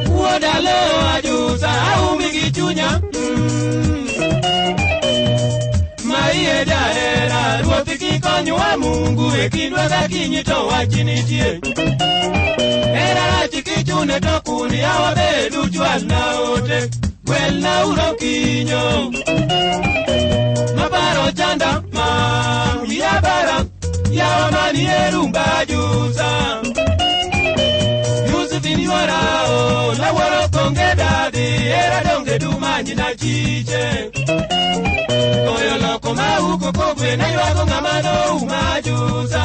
Wuoda lo ajusa aumi gi chunya. Ma iye jahera ruoth kikonywa Mungu e kindwa gakinyi to wach nitie. Hera rach kichune to kun yawa bedu chwalna ote gwelna uro kinyo. Maparo chanda ma wiya bara yawa manie rumba ajusa. Josephine yuora o lawuoro konge dadi era donge dumanyi na chiche. Koyo loko ma uko kogwe ne ywago ng'ama nouma ajusa.